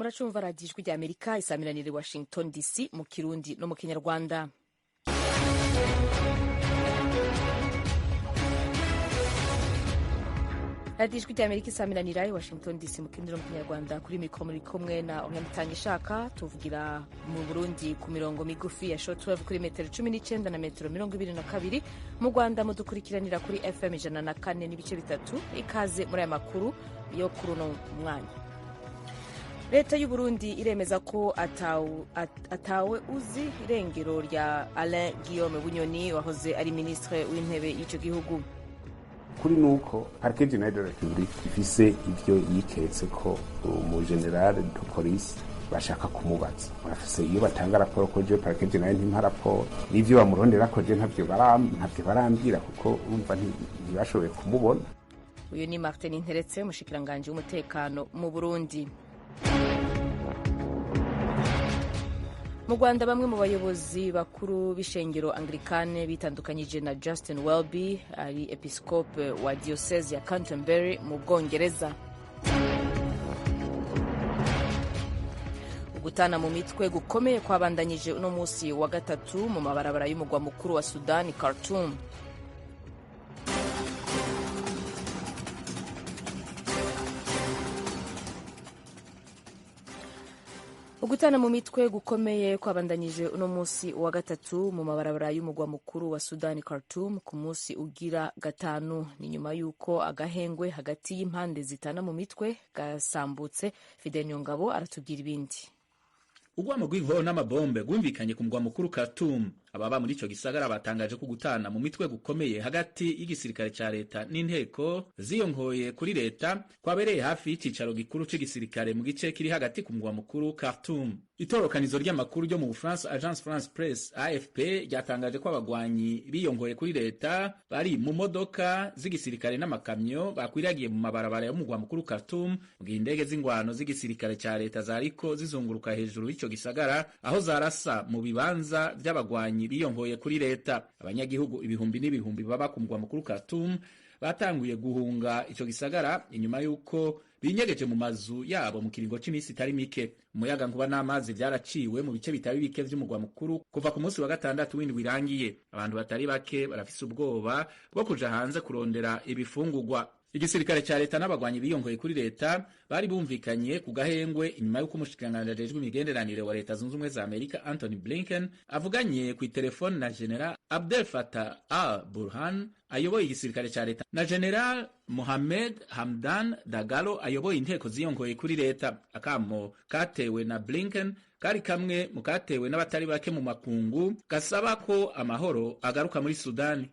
Muracumva radiyo Ijwi rya Amerika isamiranire Washington DC mu Kirundi no mu Kinyarwanda. Radiyo Ijwi rya Amerika isamiranira i Washington DC mu Kirundi no mu Kinyarwanda. Kuri mikoro muri kumwe na Onyamitanga Ishaka. Tuvugira mu Burundi ku mirongo migufi ya shortwave kuri metero 19 na metero 22. Mu Rwanda mudukurikiranira kuri FM 104.3. Ikaze muri aya makuru yo kuri uno mwanya. Leta y'u Burundi iremeza ko atawe uzi irengero rya Alain Guillaume Bunyoni wahoze ari ministre w'intebe y'ico gihugu. Kuri nuko Parquet General de la République ifise ivyo yiketse ko umu general de police bashaka kumubaza. Barafise iyo batanga raporo ko je Parquet General ntimpa raporo n'ivyo bamurondera ko je ntavyo barambwira kuko urumva ntibashoboye kumubona. Uyu ni Martin Nteretse, umushikiranganji w'umutekano mu Burundi. Mu Rwanda, bamwe mu bayobozi bakuru b'ishengero Anglikane bitandukanyije na Justin Welby, ari episcope wa diocese ya Canterbury mu Bwongereza. Ugutana mu mitwe gukomeye kwabandanyije uno munsi wa gatatu mu mabarabara y'umugwa mukuru wa Sudani, Khartoum. Ugutana mu mitwe gukomeye kwabandanyije uno munsi wa gatatu mu mabarabara y'umugwa mukuru wa Sudani, Khartoum, ku munsi ugira gatanu. Ni nyuma y'uko agahengwe hagati y'impande zitana mu mitwe gasambutse. Fidel Niyongabo aratubwira ibindi. Urwamo rw'inkoho n'amabombe rwumvikanye ku mugwa mukuru Khartoum. Ababa muri ico gisagara batangaje ko gutana mu mitwe gukomeye hagati y'igisirikare ca leta n'inteko ziyonkoye kuri leta kwabereye hafi y'icicaro gikuru c'igisirikare mu gice kiri hagati ku mugwa mukuru Khartoum. Itorokanizo ry'amakuru ryo mu Bufaransa, Agence France Presse AFP, ryatangaje ko abagwanyi biyonkoye kuri leta bari mu modoka z'igisirikare n'amakamyo bakwiragiye mu mabarabara y'umugwa mukuru Khartoum, mu gihe indege z'ingwano z'igisirikare ca leta zariko zizunguruka hejuru y'ico gisagara, aho zarasa mu bibanza vy'abagwanyi biyongoye kuri leta. Abanyagihugu ibihumbi n'ibihumbi baba ku mugwa mukuru Khartoum batanguye guhunga ico gisagara inyuma y'uko binyegeje mu mazu yabo mu kiringo c'imisi itari mike. Umuyaga nkuba n'amazi vyaraciwe mu bice bitari bike vy'umugwa mukuru kuva ku munsi wa gatandatu w'indwi irangiye. Abantu batari bake barafise ubwoba bwo kuja hanze kurondera ibifungurwa. Igisirikare ca leta n'abagwanyi biyongoye kuri leta bari bumvikanye ku gahengwe inyuma y'uko umushikiranganji ajejwe imigenderanire wa Leta Zunze Ubumwe za Amerika, Anthony Blinken, avuganye ku telefone na General Abdel Fattah al-Burhan ayoboye igisirikare ca leta na General Mohamed Hamdan Dagalo ayoboye inteko ziyongoye kuri leta. Akamo katewe na Blinken kari kamwe mu katewe n'abatari bake mu makungu gasaba ko amahoro agaruka muri Sudani.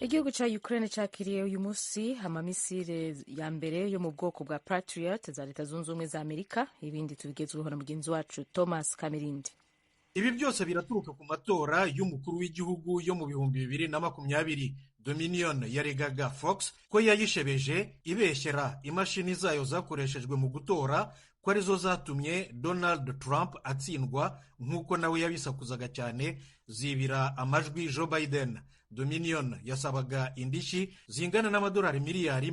Igihugu ca Ukraine cakiriye uyu munsi amamisire ya mbere yo mu bwoko bwa Patriot za Leta Zunze Ubumwe za Amerika. Ibindi tubigezweho na mugenzi wacu Thomas Kamirindi. Ibi byose biraturuka ku matora y'umukuru w'igihugu yo mu 2020. Dominion yaregaga Fox ko yayishebeje ibeshyera imashini zayo zakoreshejwe mu gutora ko arizo zatumye Donald Trump atsindwa, nk'uko nawe yabisakuzaga cyane, zibira amajwi Joe Biden. Dominion yasabaga indishyi zingana n'amadolari 1,6 miliyari.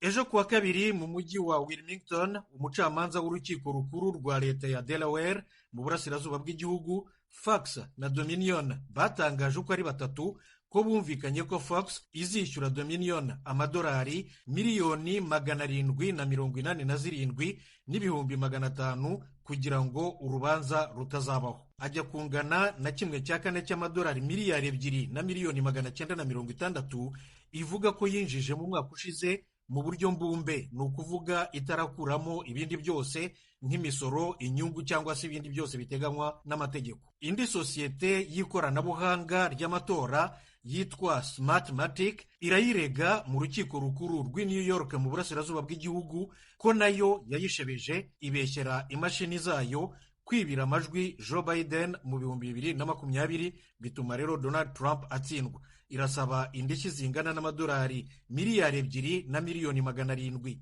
Ejo kuwa kabiri, mu mujyi wa Wilmington, umucamanza w'urukiko rukuru rwa leta ya Delaware mu burasirazuba bw'igihugu, Fox na Dominion batangaje uko ari batatu ko bumvikanye ko Fox izishyura Dominion amadolari 787,500,000 kugira ngo urubanza rutazabaho, ajya kungana na 1/4 cy'amadolari 2,960,000,000 ivuga ko yinjije mu mwaka ushize mu buryo mbumbe, ni ukuvuga itarakuramo ibindi byose nk'imisoro, inyungu cyangwa se ibindi byose biteganywa n'amategeko. Indi sosiyete y'ikoranabuhanga ry'amatora yitwa Smartmatic irayirega mu rukiko rukuru rw'i New York mu burasirazuba bw'igihugu ko nayo yayishebeje ibeshyera imashini zayo kwibira amajwi Joe Biden mu 2020, bituma rero Donald Trump atsindwa. Irasaba indishyi zingana n'amadolari 2,700,000,000.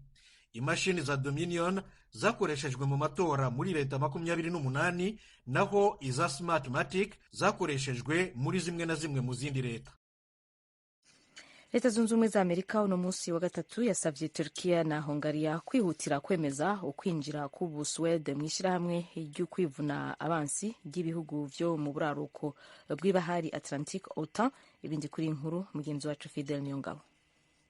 Imashini za Dominion zakoreshejwe mu matora muri leta 28, naho iza Smartmatic zakoreshejwe muri zimwe na zimwe mu zindi leta. Leta Zunze Ubumwe za Amerika uno munsi wa gatatu yasavye Turkiya na Hongariya kwihutira kwemeza ukwinjira k'Ubusuwede mu ishyirahamwe ry'ukwivuna abansi ry'ibihugu vyo mu buraruko bw'ibahari Atlantic, OTAN. Ibindi kuri inkuru, mugenzi wacu Fidel Niyongabo.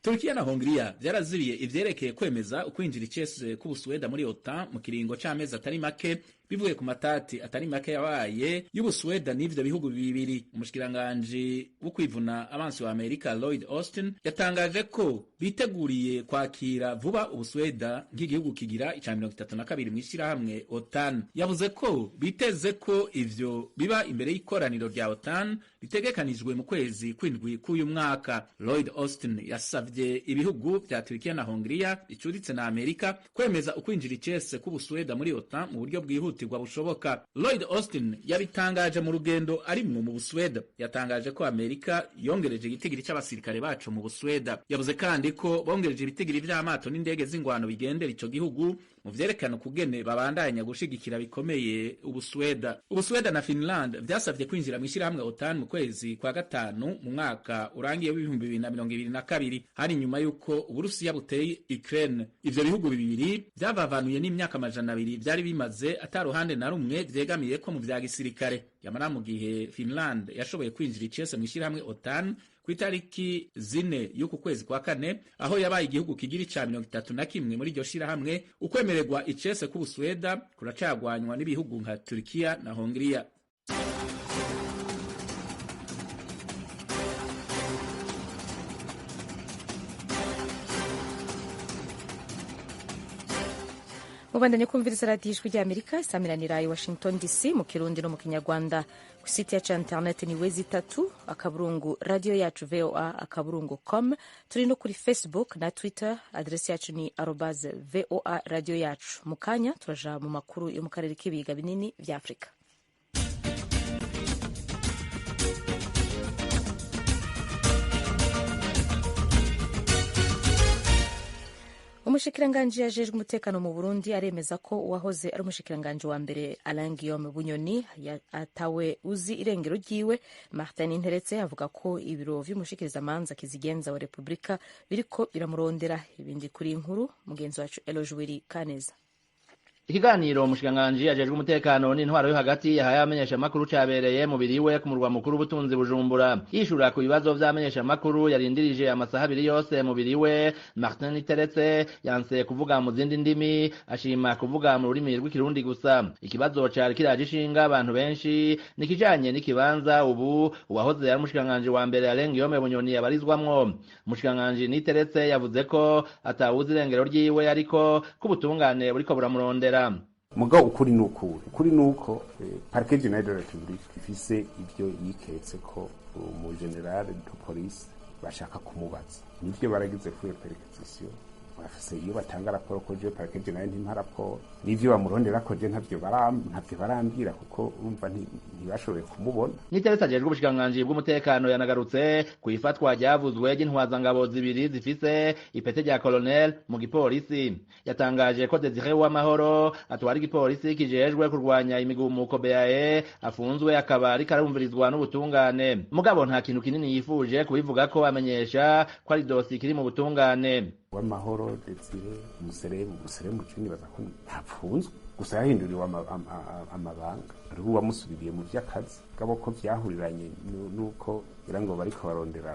Turkiya na Hongiriya vyarazibiye ivyerekeye kwemeza ukwinjira icese k'Ubusuweda muri OTAN mu kiringo c'amezi atari make, bivuye ku matati atari make yabaye y'Ubusuweda n'ivyo bihugu bibiri. Umushikiranganji wo kwivuna abansi wa Amerika Lloyd Austin yatangaje ko biteguriye kwakira vuba Ubusuweda nk'igihugu kigira ica 32 mw'ishirahamwe OTAN. Yavuze ko biteze ko ivyo biba imbere y'ikoraniro rya OTAN ritegekanijwe mu kwezi kw'indwi k'uyu mwaka. Lloyd Austin yasavye ibihugu vya Turkiya na Hongiriya bicuritse na Amerika kwemeza ukwinjira icese k'Ubusuweda muri OTAN mu buryo bwihutirwa bushoboka. Lloyd Austin yabitangaje mu rugendo arimwo mu Busweda. Yatangaje ko Amerika yongereje igitigiri c'abasirikare baco mu Busweda. Yavuze kandi ko bongereje ibitigiri vy'amato n'indege z'ingwano bigendera ico gihugu, mu vyerekana ukugene babandanya gushigikira bikomeye Ubusweda. Ubusweda na Finland vyasavye kwinjira mw'ishirahamwe OTAN mu kwezi kwa gatanu mu mwaka urangiye w'2022, hari nyuma y'uko Uburusiya buteye Ukraine. Ivyo bihugu bibiri vyavavanuye n'imyaka 200 vyari bimaze ata ruhande na rumwe vyegamiye ko mu vya gisirikare. Yamara mu gihe Finland yashoboye kwinjira icese mw'ishirahamwe OTAN ku itariki 4 y'uku kwezi kwa kane, aho yabaye igihugu kigira ica 31 muri iryo shirahamwe, ukwemererwa icese k'Ubusweda kuracagwanywa n'ibihugu nka Turkiya na Hongiriya. Mubandanye kumviriza radiyo Ijwi ry'Amerika isamiranira i Washington DC mu Kirundi no mu Kinyarwanda. Ku site yacu ya interineti ni www.radioyacuvoa.com. Turi no kuri Facebook na Twitter, aderesi yacu ni @voaradioyacu. Mu kanya turaja mu makuru yo mu karere k'ibiga binini vya Afurika. Umushikiranganji yajejwe umutekano mu Burundi aremeza ko uwahoze ari umushikiranganji wa mbere Alain Guillaume Bunyoni atawe uzi irengero ryiwe. Martin Nteretse avuga ko ibiro vy'umushikirizamanza kizigenza wa Republika biriko biramurondera. Ibindi kuri inkuru, mugenzi wacu Eloge Wiri Kaneza. Ikiganiro umushikiranganji ajejwe umutekano n'intwaro yo hagati yahaye abamenyeshamakuru cabereye mu biriwe ku murwa mukuru w'ubutunzi Bujumbura. Yishura ku bibazo vy'abamenyeshamakuru yarindirije amasaha abiri yose mu biriwe, Martin Niteretse yanse kuvuga mu zindi ndimi, ashima kuvuga mu rurimi rw'Ikirundi gusa. Ikibazo cari kiraje ishinga abantu benshi ni ikijanye n'ikibanza ubu uwahoze ari umushikiranganji wa mbere Alain Guillaume Bunyoni yabarizwamwo. Umushikiranganji Niteretse yavuze ko atawuzi irengero ryiwe, ariko ko ubutungane buriko buramurondera. Mugabo ukuri nukuri, ukuri nuko parquet général de la République ifise ivyo yiketse ko umu général de police bashaka kumubaza. Nivyo baragize kuri perquisition, bafise iyo batanga raporo ko je parquet général ntimpa raporo, nivyo bamurondera ko je ntavyo barambwira, kuko urumva ntibashoboye kumubona. Niteretse ajejwe ubushikiranganji bw'umutekano yanagarutse ku ifatwa ryavuzwe ry'intwazangabo zibiri zifise ipete rya colonel mu gipolisi. Yatangaje ko Desire Uwamahoro atwara igipolisi kijejwe kurwanya imigumuko BAE afunzwe, akaba ariko arumvirizwa n'ubutungane. Mugabo nta kintu kinini yifuje kubivuga ko, amenyesha ko ari dosi kiri mu butungane. Uwamahoro Desire, umuseremu nibaza ko ntapfunzwe, gusa yahinduriwe amabanga, hariho uwamusubiriye mu vy'akazi gabo ko vyahuriranye nuko ngira ngo bariko barondera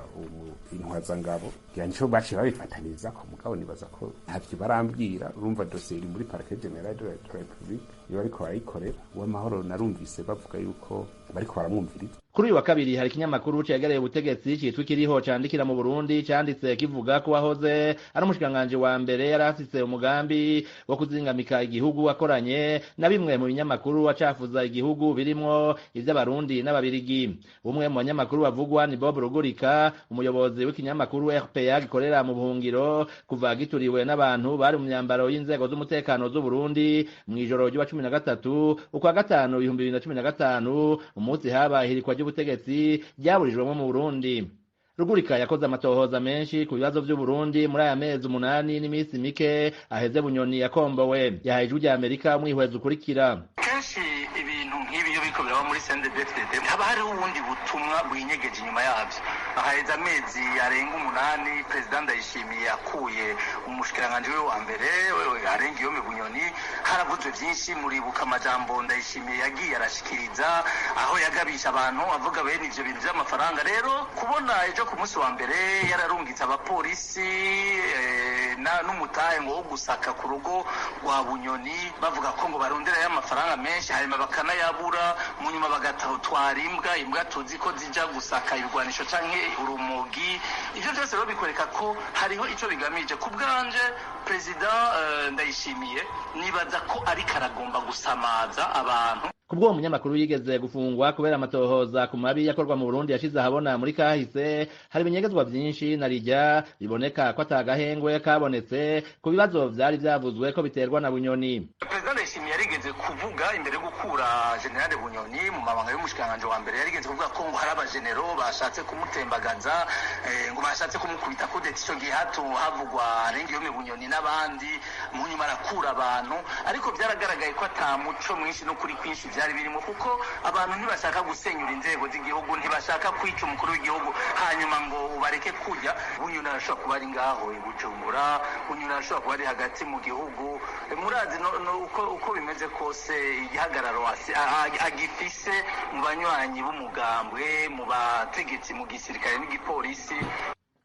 intwazangabo, ngira nico baciye babifataniriza ko. Mugabo nibaza ko ntavyo barambwira. Urumva dosiye iri muri parquet général de la République, iyo bariko barayikorera. Uwamahoro narumvise bavuga yuko bariko baramwumviriza. Kuri uyu wa kabiri hari ikinyamakuru cegereye ubutegetsi citwa Ikiriho candikira mu Burundi canditse kivuga ko wahoze ari umushikiranganji wa mbere yari afise umugambi wo kuzingamika igihugu, akoranye na bimwe mu binyamakuru acafuza igihugu birimwo ivy'Abarundi n'Ababirigi. Umwe mu banyamakuru bavugwa ni Bob Rugurika, umuyobozi w'ikinyamakuru RPA gikorera mu buhungiro kuva gituriwe n'abantu bari mu myambaro y'inzego z'umutekano z'u Burundi mw'ijoro ry'uwa 13 ukwa gatanu 2015, umunsi habaye ihirikwa ry'ubutegetsi ryaburijwemo mu Burundi. Rugurika yakoze amatohoza menshi ku bibazo vy'u Burundi muri aya mezi 8 n'iminsi mike aheze Bunyoni yakombowe. Yahaye Ijwi rya Amerika umwihwezo ukurikira. Kenshi Kenshi ibintu nk'ibi iyo biriko biraba muri CNDD-FDD haba hariho ubundi butumwa bwinyegeje inyuma yabyo. Haheze amezi arenga 8 Perezida Ndayishimiye akuye umushikiranganji we wa mbere arenga iyo Bunyoni, haravuzwe byinshi. Muribuka amajambo Ndayishimiye yagiye arashikiriza aho yagabisha abantu avuga bene ivyo bintu vy'amafaranga. Rero kubona ejo ku munsi wa mbere yararungitse abapolisi n'umutahe ngo wo gusaka ku rugo rwa Bunyoni, bavuga ko ngo barondera y'amafaranga menshi, hanyuma bakanayabura, mu nyuma bagatwara imbwa tuzi ko zija gusaka ibigwanisho canke urumogi. Ivyo byose rero bikwereka ko hariho ico bigamije. Ku bwanje Perezida Ndayishimiye nibaza ko ariko aragomba gusamaza abantu. Kubwo umunyamakuru yigeze gufungwa kubera amatohoza ku mabi yakorwa mu Burundi yashize ahabona muri kahise, hari ibinyegezwa byinshi na rijya biboneka ko atagahengwe kabonetse ku bibazo vyari vyavuzwe ko biterwa na Bunyoni. Perezida Ndayishimiye yarigeze kuvuga imbere yo gukura General Bunyoni mu mabanga y'umushikiranganje wa mbere, yarigeze kuvuga ko ngo hari abagenero bashatse kumutembagaza, ngo bashatse kumukubita kudeta. Ico gihe havugwa Arengiyome Bunyoni n'abandi, mu nyuma arakura abantu, ariko vyaragaragaye ko ata muco mwinshi n'ukuri kwinshi byari birimo, kuko abantu ntibashaka gusenyura inzego z'igihugu, ntibashaka kwica umukuru w'igihugu hanyuma ngo ubareke kujya. Bunyoni arashobora kuba ari ngaho i Bujumbura, Bunyoni arashobora kuba ari hagati mu gihugu. Murazi uko bimeze kose igihagararo agifise mu banywanyi b'umugambwe, mu bategetsi, mu gisirikare n'igipolisi.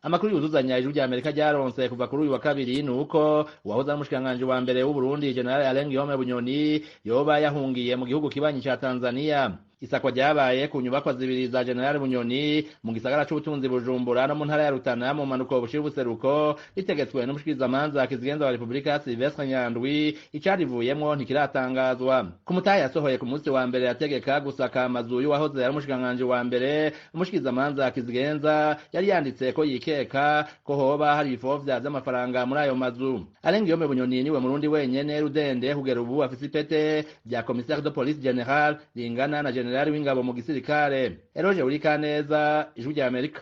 Amakuru yuzuzanya Ijwi rya Amerika ryaronse kuva kuri uyu wa kabiri ni uko uwahoze ari umushikiranganji wa mbere w'u Burundi General Alain Guillaume Bunyoni yoba yahungiye mu gihugu kibanyi ca Tanzania. Isakwa ryabaye ku nyubakwa zibiri za General Bunyoni mu gisagara c'ubutunzi Bujumbura no mu ntara ya Rutana mu mpanuko bushira ubuseruko, ritegetswe n'umushikirizamanza kizigenza wa Republika Sylvestre Nyandwi. Icarivuyemwo ntikiratangazwa. Ku mutahe yasohoye ku munsi wa mbere yategeka gusaka amazu y'uwahoze ari umushikiranganji wa mbere, umushikirizamanza kizigenza yari yanditse ko yikeka ko hoba hari ibifovya vy'amafaranga muri ayo mazu. Alain Guillaume Bunyoni niwe murundi wenyene rudende kugera ubu afise ipete rya commissaire de police general ringana na general w'ingabo mu gisirikare. Eroje Urikaneza, Ijwi rya Amerika.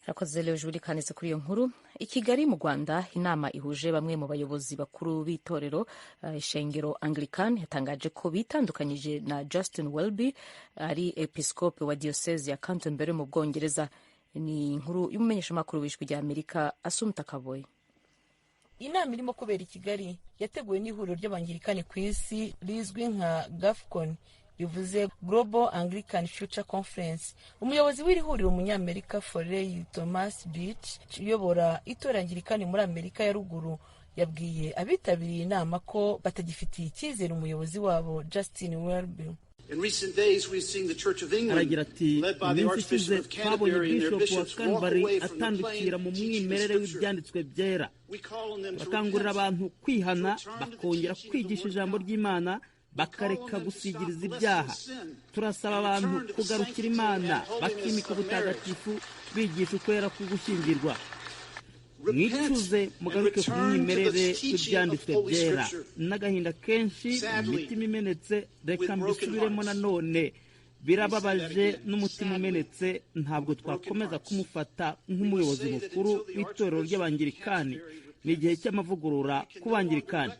Rakoze leo Juli Kaneza kuri iyo nkuru. I Kigali mu Rwanda, inama ihuje bamwe mu bayobozi bakuru b'itorero ishengero Anglican yatangaje ko bitandukanyije na Justin Welby ari episkope wa diocese ya Canterbury mu Bwongereza. Ni inkuru y'umumenyeshamakuru w'Ijwi rya Amerika Asumta Kaboyi. Inama irimo kubera i Kigali yateguwe n'ihuriro ry'Abangirikani ku isi rizwi nka GAFCON, bivuze Global Anglican Future Conference. Umuyobozi w'iri huriro umunyamerika Forey Thomas Beach uyobora itorero Anglikani muri Amerika ya ruguru yabwiye abitabiriye inama ko batagifitiye icyizere umuyobozi wabo Justin Welby. Aragira ati iminsi ishize twabonye Bishop wa Canterbury atandukira mu mwimerere w'ibyanditswe byera. Bakangurira abantu kwihana, bakongera kwigisha ijambo ry'Imana, bakareka gusigiriza ibyaha. Turasaba abantu kugarukira Imana, bakimika ubutagatifu, bigisha ukwera k'ugushyingirwa. Mwicuze mugaruke ku mwimerere w'ibyanditswe byera. N'agahinda kenshi, imitima imenetse, reka mbisubiremo nanone, birababaje n'umutima umenetse. Ntabwo twakomeza kumufata nk'umuyobozi mukuru w'itorero ry'Abangirikani. Ni igihe cy'amavugurura ku Bangirikani.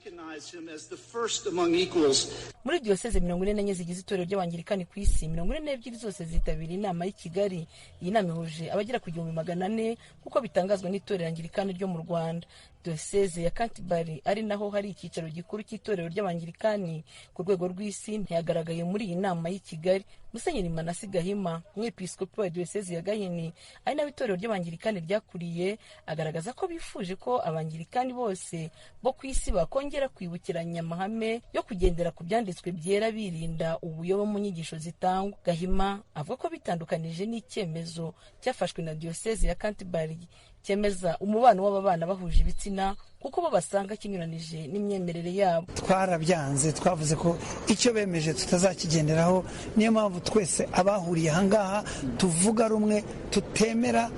Muri diyoseze 44 zigize itorero ry'Abangirikani ku isi, 42 zose zitabira inama y'i Kigali. Iyi nama ihuje abagera ku 1400 nk'uko bitangazwa n'itorero Anglikani ryo mu Rwanda. Diyoseze ya Canterbury ari naho hari icyicaro gikuru cy'itorero ry'Abangirikani ku rwego rw'isi ntiyagaragaye muri iyi nama y'i Kigali. Musenyeri Manasi Gahima, umwepiskopi wa diyoseze ya Gahini ari nawe itorero ry'Abangirikani ryakuriye, agaragaza ko bifuje ko Abangirikani bose bo ku isi bakongera kwibukiranya amahame yo kugendera ku byanditswe byera, birinda ubuyobe mu nyigisho zitangwa. Gahima avuga ko bitandukanije n'icyemezo cyafashwe na diyoseze ya Canterbury cyemeza umubano w'ababana bahuje ibitsina, kuko bo basanga kinyuranije n'imyemerere yabo. Twarabyanze, twavuze ko icyo bemeje tutazakigenderaho. Niyo mpamvu twese abahuriye ahangaha tuvuga rumwe, tutemera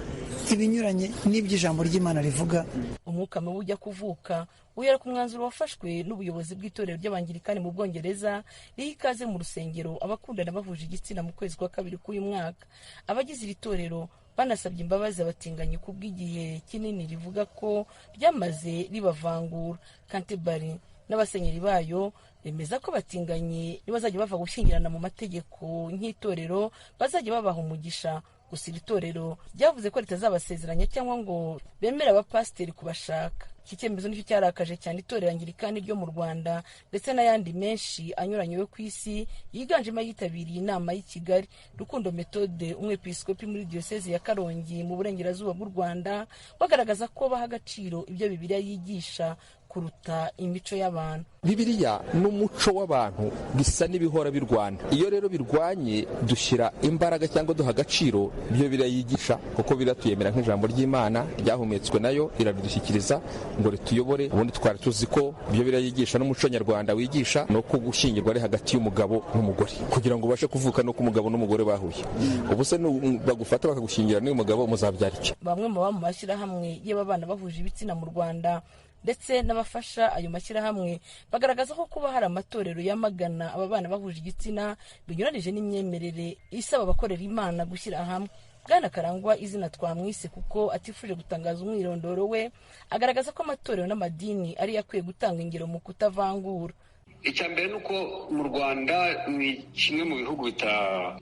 ibinyuranye n'iby'ijambo ry'Imana rivuga. Umwuka mubi ujya kuvuka uhera ku mwanzuro wafashwe n'ubuyobozi bw'itorero ry'Abangirikani mu Bwongereza riha ikaze mu rusengero abakundana bahuje igitsina mu kwezi kwa kabiri k'uyu mwaka. Abagize iri torero Banasabye imbabazi abatinganyi kubw'igihe kinini rivuga ko ryamaze ribavangura. Canterbury n'abasenyeri bayo bemeza ko abatinganyi nibazajya bava gushyingirana mu mategeko nk'itorero bazajya babaha umugisha. Gusa iri torero ryavuze ko ritazabasezeranya cyangwa ngo bemere abapasiteri kubashaka. Iki cyemezo nicyo cyarakaje cyane itorero Anglikani ryo mu Rwanda ndetse n'ayandi menshi anyuranye yo ku isi, yiganjemo ayitabiriye inama y'i Kigali. Rukundo Methode, umwepiskopi muri diyosezi ya Karongi mu burengerazuba bw'u Rwanda, bagaragaza ko baha agaciro ibyo Bibiliya yigisha kuruta imico y'abantu. Bibiliya n'umuco w'abantu bisa n'ibihora birwana. Iyo rero birwanye, dushyira imbaraga cyangwa duha agaciro ibyo Bibiliya yigisha, kuko biratuyemera nk'ijambo ry'Imana ryahumetswe nayo iradushyikiriza ngo rituyobore. Ubundi twari tuzi ko ibyo Bibiliya yigisha n'umuco nyarwanda wigisha ni uko gushyingirwa ari hagati y'umugabo n'umugore, kugira ngo ubashe kuvuka nuko umugabo n'umugore bahuye. Ubu se bagufata bakagushyingira n'uyu mugabo, muzabyara iki? Bamwe mu baba mu mashyirahamwe y'ababana bahuje ibitsina mu Rwanda ndetse n'abafasha ayo mashyirahamwe bagaragaza ko kuba hari amatorero yamagana aba bana bahuje igitsina binyuranije n'imyemerere isaba abakorera Imana gushyira hamwe. Bwana Karangwa, izina twamwise kuko atifuje gutangaza umwirondoro we, agaragaza ko amatorero n'amadini ari akwiye gutanga ingero mu kutavangura. Icya mbere ni uko mu Rwanda ni kimwe mu bihugu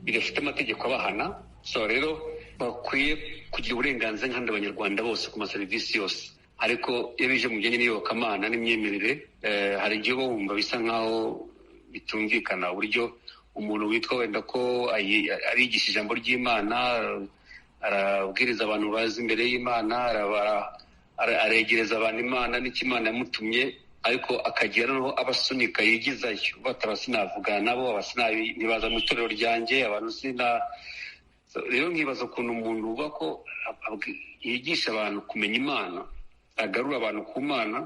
bidafite amategeko abahana, so rero bakwiye kugira uburenganzira nk'abandi Abanyarwanda bose ku maserivisi yose. Ariko iyo bije mu bijyanye n'iyobokamana n'imyemerere, hari igihe uba wumva bisa nk'aho bitumvikana uburyo umuntu witwa wenda ko arigisha ijambo ry'Imana, arabwiriza abantu bazi imbere y'Imana, aregereza abantu Imana n'icyo Imana yamutumye, ariko akagira noneho abasunika yigizayo, bataba sinavugana nabo, ntibaza mu itorero ryanjye, abantu sina. Rero nkibaza ukuntu umuntu uba ko yigisha abantu kumenya Imana, agarura abantu ku Mana,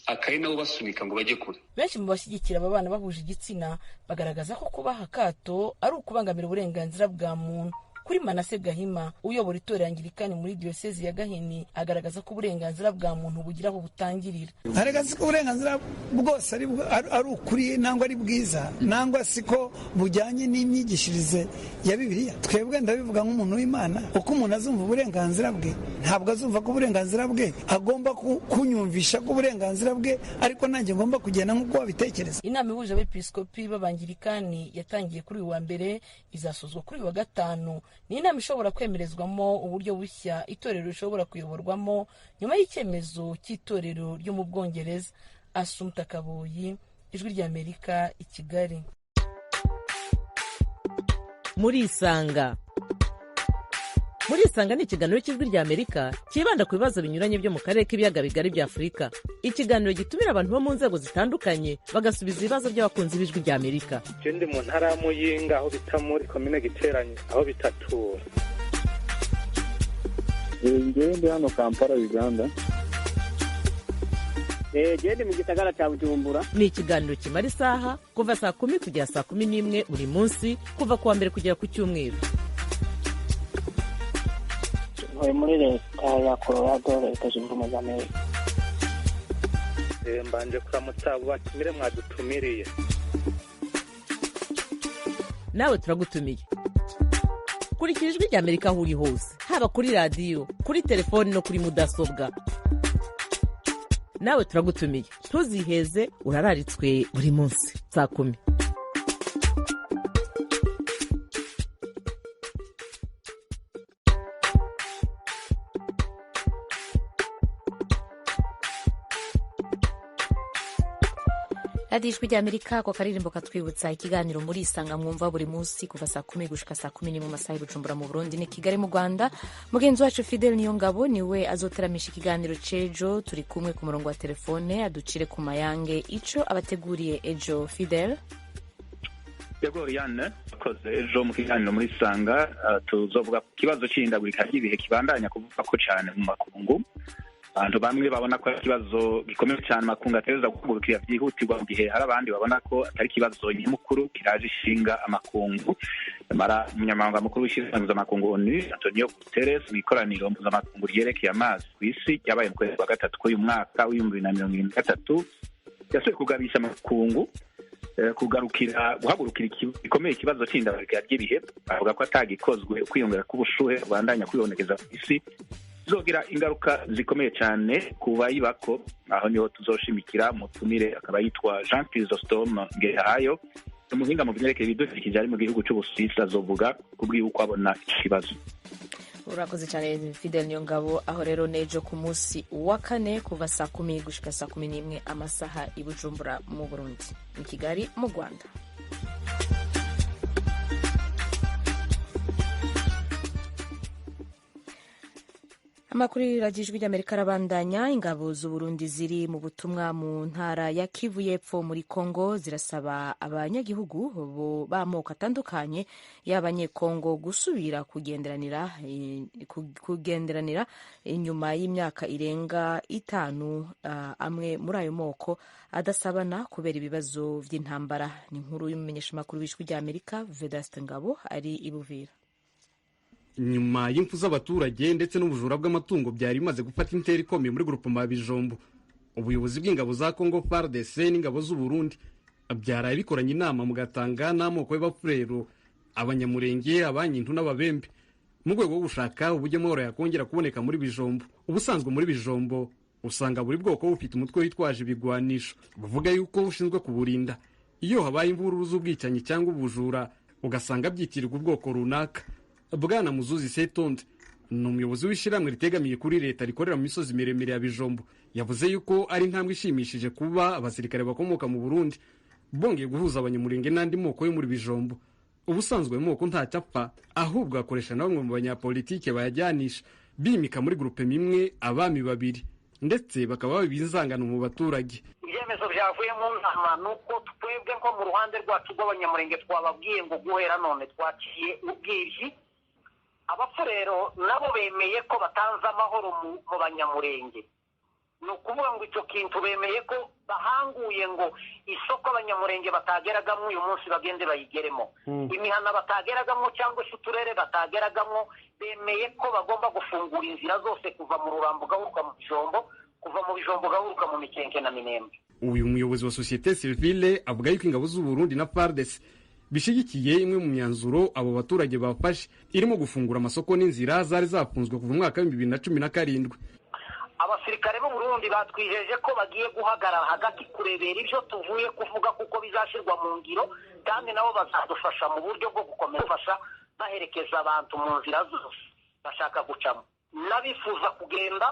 akari nabo basunika ngo bajye kure. Benshi mu bashyigikira aba bana bahuje igitsina bagaragaza ko kubaha akato ari ukubangamira uburenganzira bwa muntu. Kuri Manase Gahima uyobora itorero Anglikani muri diyosezi ya Gahini, agaragaza ko uburenganzira bwa muntu bugira aho butangirira. Arega siko uburenganzira bwose ari ukuri nangwa ari bwiza, nangwa siko bujyanye n'imyigishirize ya Bibiliya. Twebwe ndabivuga nk'umuntu w'Imana, uko umuntu azumva uburenganzira bwe, ntabwo azumva ko uburenganzira bwe agomba kunyumvisha ko uburenganzira bwe, ariko nanjye ngomba kugenda nk'uko wabitekereza. Inama ihuje abepiskopi b'Abanglikani yatangiye kuri uyu wa mbere, izasozwa kuri uyu wa gatanu. Ni inama ishobora kwemerezwamo uburyo bushya itorero rishobora kuyoborwamo nyuma y'icyemezo cy'itorero ryo mu Bwongereza. Asumta Kaboyi, Ijwi ry'Amerika, i Kigali. Murisanga. Murisanga ni ikiganiro cy'Ijwi ry'Amerika cyibanda ku bibazo binyuranye byo mu karere k'ibiyaga bigari bya Afurika. Ikiganiro gitumira abantu bo mu nzego zitandukanye bagasubiza ibibazo by'abakunzi b'Ijwi ry'Amerika. Je ndi mu ntara ya Muyinga aho bita muri komine Giteranye aho bitatura. Ngewe ndi hano Kampala, Uganda. Gende mu gisagara cya Bujumbura. Ni ikiganiro kimara isaha kuva saa 10 kugera saa 11 buri munsi, kuva kuwa mbere kugera ku cyumweru. Ntuye muri leta ya Colorado, Leta Zunze Ubumwe za Amerika. Mbanje kuramutsa batumire mwadutumiriye. Nawe turagutumiye. Kurikira Ijwi ry'Amerika aho uri hose, haba kuri radiyo, kuri telefoni no kuri mudasobwa. Nawe turagutumiye, ntuziheze, urararitswe buri munsi saa 10. Radiyo Ijwi ry'Amerika, ako karirimbo katwibutsa ikiganiro muri Isanga mwumva buri munsi kuva saa 10 gushika saa 11 mu masaha y'Ibujumbura mu Burundi ni Kigali mu Rwanda. Mugenzi wacu Fidel Niyongabo niwe azoteramisha ikiganiro c'ejo, turi kumwe ku murongo wa telefone aducire ku mayange ico abateguriye ejo. Fidel. Yego Oriane, koze ejo mu kiganiro muri Isanga tuzovuga ku kibazo c'ihindagurika ry'ibihe kibandanya kuvuga ko cane mu makungu. Abantu bamwe babona ko ari ikibazo gikomeye cyane amakungu ategerezwa guhagurukira byihutirwa, mu gihe hari abandi babona ko atari ikibazo nyamukuru kiraje ishinga amakungu. Nyamara umunyamabanga mukuru w'ishyirahamwe mpuzamakungu ONU Antonio Guterres mu ikoraniro mpuzamakungu ryerekeye amazi ku isi ryabaye mu kwezi kwa gatatu k'uyu mwaka w'ibihumbi bibiri na mirongo irindwi na gatatu yasubiye kugabisha amakungu Kugarukira guhagurukira gikomeye ikibazo c'ihindagurika ry'ibihe, avuga ko atagikozwe ukwiyongera k'ubushuhe bubandanya kwibonekeza ku isi bizogira ingaruka zikomeye cyane ku bayibako. Aho niho tuzoshimikira. Mutumire akaba yitwa Jean Chrysostome Ngehayo, umuhinga mu vyerekeye ibidukikije ari mu gihugu c'Ubusuwisi, azovuga kubwiwe uko abona ikibazo. Urakoze cyane, Fidel Niyongabo. Aho rero nejo ku munsi wa kane kuva saa 10 gushika saa 11 amasaha i Bujumbura mu Burundi, mu Kigali mu Rwanda. Amakuru y'iradiyo Ijwi ry'Amerika arabandanya. Ingabo z'Uburundi ziri mu butumwa mu ntara ya Kivu y'Epfo muri Kongo zirasaba abanyagihugu b'amoko atandukanye y'Abanyekongo gusubira kugenderanira inyuma y'imyaka irenga 5 amwe muri ayo moko adasabana kubera ibibazo by'intambara. Ni inkuru y'umumenyeshamakuru w'Ijwi ry'Amerika Vedaste Ngabo ari i Buvira. Nyuma y'impfu z'abaturage ndetse n'ubujura bw'amatungo byari bimaze gufata intera ikomeye muri groupement ya Bijombo, ubuyobozi bw'ingabo za Congo FARDC n'ingabo z'u Burundi byaraye bikoranye inama mu Gatanga n'amoko y'Abafurero, Abanyamurenge, Abanyintu n'Ababembe mu rwego rwo gushaka uburyo amahoro yakongera kuboneka muri Bijombo. Ubusanzwe muri Bijombo usanga buri bwoko bufite umutwe witwaje ibigwanisho buvuga yuko ushinzwe kuburinda. Iyo habaye imvururu z'ubwicanyi cyangwa ubujura ugasanga byitirirwa ubwoko runaka. Bwana Muzuzi Setonde ni umuyobozi w'ishyirahamwe ritegamiye kuri leta rikorera mu misozi miremire ya Bijombo, yavuze yuko ari intambwe ishimishije kuba abasirikare bakomoka mu Burundi bongeye guhuza Abanyamurenge n'andi moko yo muri Bijombo. Ubusanzwe ayo moko ntacyo apfa, ahubwo akoresha na bamwe mu banyapolitike bayajyanisha bimika muri gurupe imwe abami babiri, ndetse bakaba babiba inzangano mu baturage. Ibyemezo byavuye mu nama ni uko twebwe nko mu ruhande rwacu rw'Abanyamurenge twababwiye ngo guhera none twaciye ubwiryi. Abapfurero nabo bemeye ko batanze amahoro mu Banyamurenge. Ni ukuvuga ngo icyo kintu bemeye ko bahanguye ngo isoko Abanyamurenge batageragamo uyu munsi bagende bayigeremo, imihana batageragamo cyangwa se uturere batageragamo, bemeye ko bagomba gufungura inzira zose kuva mu Rurambo ugahuruka mu Bijombo, kuva mu Bijombo ugahuruka mu Mikenke na Minembwe. Uyu muyobozi wa societe civile avuga yuko ingabo z'u Burundi na FARDC bishigikiye imwe mu myanzuro abo baturage bafashe irimo gufungura amasoko n'inzira zari zafunzwe kuva mu mwaka wa 2017. Abasirikare b'u Burundi batwijeje ko bagiye guhagarara hagati kurebera ibyo tuvuye kuvuga kuko bizashyirwa mu ngiro, kandi nabo bazadufasha mu buryo bwo gukomeza baherekeza abantu mu nzira zose bashaka gucamo, n'abifuza kugenda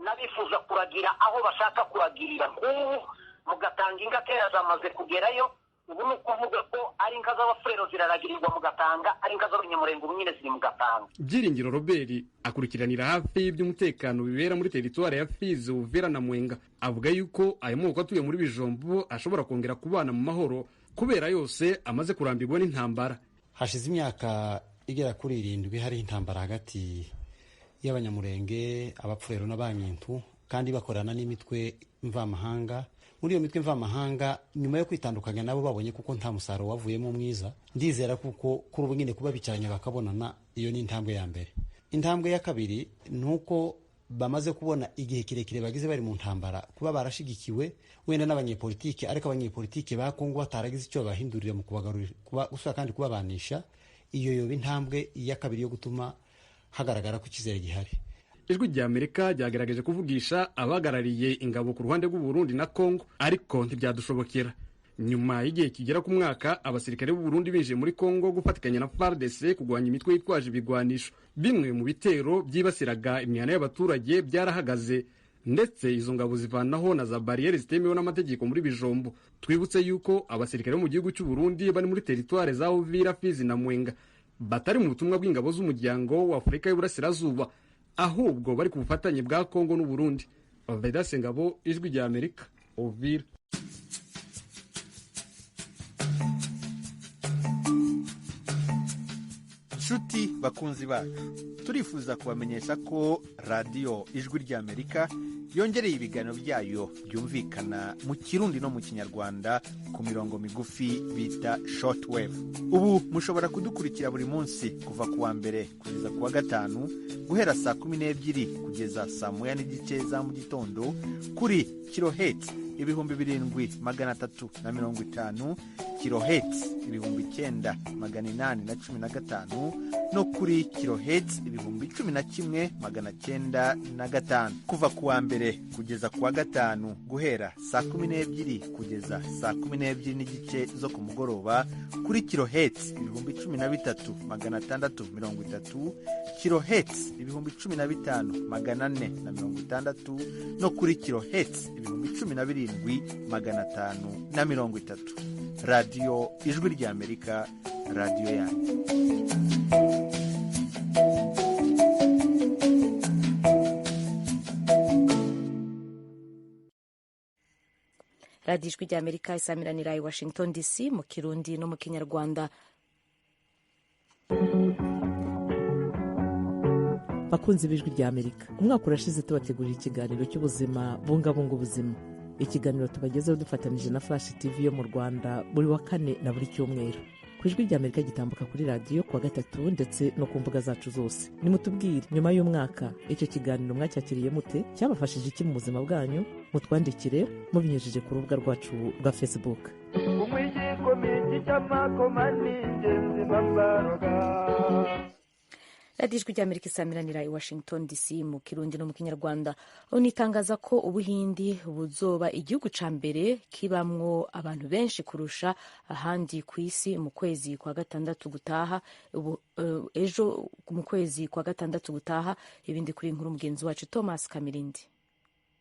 n'abifuza kuragira aho bashaka kuragirira. Nk'ubu mugatanga ingatera zamaze kugerayo. Ubu ni ukuvuga ko ari inka z'Abafurero ziraragirirwa mu Gatanga, ari inka z'Abanyamurenge ubu nyine ziri mu Gatanga. Byiringiro Robert akurikiranira hafi iby'umutekano bibera muri teritwari ya Fizi, Uvira na Mwenga, avuga yuko ayo moko atuye muri Bijombo ashobora kongera kubana mu mahoro kubera yose amaze kurambirwa n'intambara. Hashize imyaka igera kuri 7 hari intambara hagati y'Abanyamurenge, Abapfurero n'Abanyintu, kandi bakorana n'imitwe mvamahanga. Muri iyo mitwe mvamahanga nyuma yo kwitandukanya nabo babonye kuko nta musaruro wavuyemo mwiza. Ndizera kuko kuri ubu nyine kuba bicaranye bakabonana, iyo ni intambwe ya mbere. Intambwe ya kabiri ni uko bamaze kubona igihe kirekire bagize bari mu ntambara, kuba barashigikiwe wenda n'abanyepolitike, ariko abanyepolitike ba Kongo bataragize icyo babahindurira mu kubagarurira kuba kandi kubabanisha. Iyo yoba intambwe ya kabiri yo gutuma hagaragara ko icyizere gihari. Ijwi rya Amerika ryagaragaje kuvugisha abahagarariye ingabo ku ruhande rw'u Burundi na Kongo, ariko ntibyadushobokera. Nyuma y'igihe kigera ku mwaka abasirikare b'u Burundi binjiye muri Kongo gufatikanya na FARDC kurwanya imitwe yitwaje ibigwanisho, bimwe mu bitero byibasiraga imihana y'abaturage byarahagaze, ndetse izo ngabo zivanaho na za bariyeri zitemewe n'amategeko muri Bijombo. Twibutse yuko abasirikare bo mu gihugu cy'u Burundi bari muri teritware za Uvira, Fizi na Mwenga batari mu butumwa bw'ingabo z'umuryango wa Afurika y'Uburasirazuba, ahubwo bari ku bufatanye bwa Kongo n'u Burundi. Vedaste Ngabo, Ijwi rya Amerika, Uvira. Nshuti bakunzi bacu, turifuza kubamenyesha ko radiyo Ijwi rya Amerika Yongereye ibiganiro byayo byumvikana mu Kirundi no mu Kinyarwanda ku mirongo migufi bita shortwave. Ubu mushobora kudukurikira buri munsi kuva ku wa mbere kugeza ku wa gatanu, guhera saa 12 kugeza saa 1:30 za mu gitondo kuri kiloheti 7350, kiloheti 9815 no kuri kiloheti 11905. Kuva ku wa mbere kugeza ku wa gatanu, guhera saa 12 kugeza saa 12:30 zo ku mugoroba kuri kiloheti 13630, kiloheti 15460 no kuri kiloheti 17530. Radiyo Ijwi ry'Amerika, radiyo yanyu. Radiyo Ijwi ry'Amerika isamiranira i Washington DC mu Kirundi no mu Kinyarwanda. Bakunzi b'Ijwi ry'Amerika, umwaka urashize tubategurira ikiganiro cy'ubuzima bungabunga ubuzima, ikiganiro tubagezeho dufatanyije na Flash TV yo mu Rwanda buri wa kane na buri cyumweru ku Ijwi ry'Amerika, gitambuka kuri radiyo kuwa gatatu ndetse no ku mbuga zacu zose. Nimutubwire nyuma y'umwaka icyo kiganiro mwacyakiriye mute, cyabafashije iki mu buzima bwanyu? Mutwandikire mubinyujije ku rubuga rwacu rwa Facebook. Radiyo Ijwi ry'Amerika isamiranira i Washington DC mu Kirundi no mu Kinyarwanda. Unitangaza ko Ubuhindi buzoba igihugu ca mbere kibamwo abantu benshi kurusha ahandi ku isi mu kwezi kwa gatandatu gutaha, ejo mu kwezi kwa gatandatu gutaha. Ibindi kuri inkuru mugenzi wacu Thomas Kamirindi.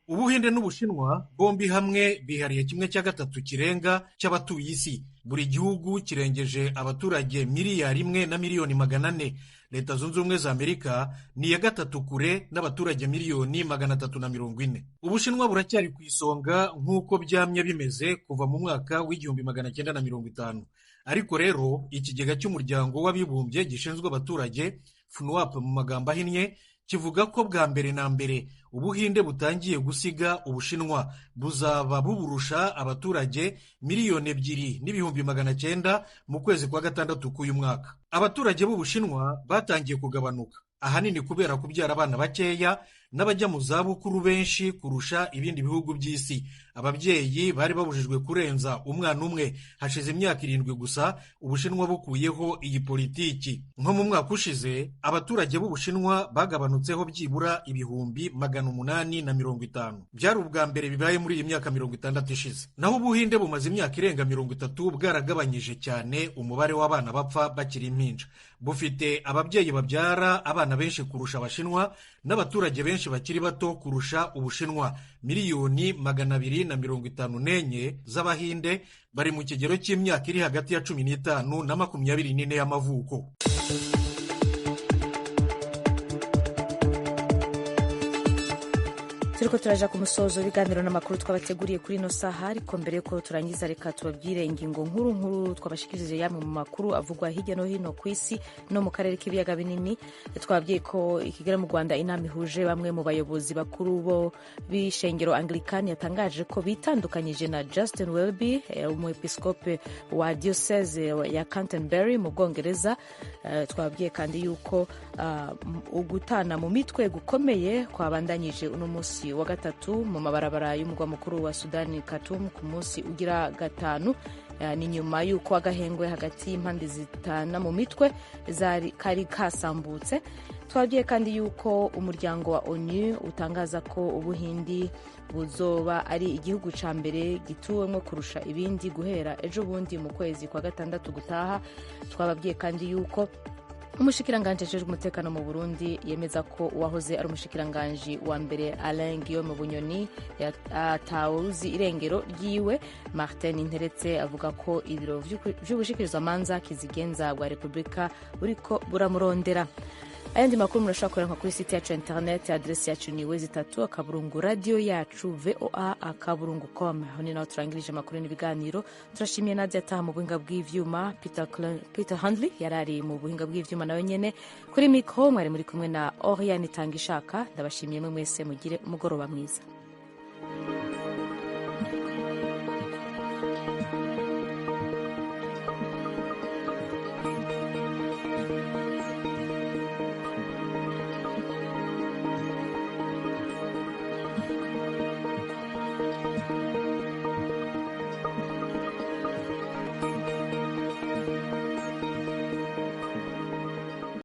Ubuhinde n'Ubushinwa bombi hamwe bihariye 1/3 kirenga cy'abatuye isi. Buri gihugu kirengeje abaturage 1,400,000,000. Leta Zunze Ubumwe za Amerika ni iya gatatu kure n'abaturage 340,000,000. Ubushinwa buracyari ku isonga nk'uko byamye bimeze kuva mu mwaka w'1950. Ariko rero ikigega cy'umuryango w'abibumbye gishinzwe abaturage FNUAP mu magambo ahinnye kivuga ko bwa mbere na mbere Ubuhinde butangiye gusiga Ubushinwa, buzaba buburusha abaturage 2,900,000 mu kwezi kwa gatandatu k'uyu mwaka. Abaturage b'Ubushinwa batangiye kugabanuka ahanini kubera kubyara abana bakeya n'abajya mu zabukuru benshi kurusha ibindi bihugu by'isi. Ababyeyi bari babujijwe kurenza umwana umwe. Hashize imyaka 7 gusa Ubushinwa bukuyeho iyi politiki. Nko mu mwaka ushize abaturage b'Ubushinwa bagabanutseho byibura 850,000. Byari ubwa mbere bibaye muri iyi myaka 60 ishize. Naho Ubuhinde bumaze imyaka irenga 30 bwaragabanyije cyane umubare w'abana bapfa bakiri impinja. Bufite ababyeyi babyara abana benshi kurusha Abashinwa n'abaturage benshi bakiri bato kurusha Ubushinwa. 254,000,000 z'Abahinde bari mu kigero cy'imyaka iri hagati ya 15 na 24 y'amavuko. Turiko turaja ku musozo w'ibiganiro n'amakuru twabateguriye kuri ino saha, ariko mbere yuko turangiza reka tubabwire ingingo nkuru nkuru twabashikirije yamwe mu makuru avugwa hirya no hino ku isi no mu karere k'ibiyaga binini. Twababwiye ko i Kigali mu Rwanda inama ihuje bamwe mu bayobozi bakuru bo b'ishengero Anglican yatangaje ko bitandukanyije na Justin Welby, umwepiskope wa diocese ya Canterbury mu Bwongereza. Twababwiye kandi yuko ugutana mu mitwe gukomeye kwabandanyije uno munsi wa gatatu mu mabarabara y'umugwa mukuru wa Sudani Khartoum ku munsi ugira gatanu. Ni nyuma y'uko agahengwe hagati y'impande zitana mu mitwe kari kasambutse. Twabwiye kandi yuko umuryango wa ONU utangaza ko Ubuhindi buzoba ari igihugu ca mbere gituwemwo kurusha ibindi guhera ejo bundi mu kwezi kwa gatandatu gutaha. Twababwiye kandi yuko umushikiranganji ajejwe umutekano mu Burundi yemeza ko uwahoze ari umushikiranganji wa mbere Alain Guillaume Bunyoni atawuzi irengero ryiwe. Martin Nteretse avuga ko ibiro vy'ubushikirizwamanza kizigenza bwa Republika buriko buramurondera. Ayandi makuru murashobora kuyaronka kuri site yacu ya internet, adresi yacu ni www.radio radio yacu voa.com. Aho ni naho turangirije amakuru n'ibiganiro. Turashimiye Nadia Taha mu buhinga bw'ivyuma, Peter Handley yarari mu buhinga bw'ivyuma nawe nyene kuri mikro, mwari muri kumwe na Oriane Tangishaka. Ndabashimiye mwe mwese, mugire umugoroba mwiza.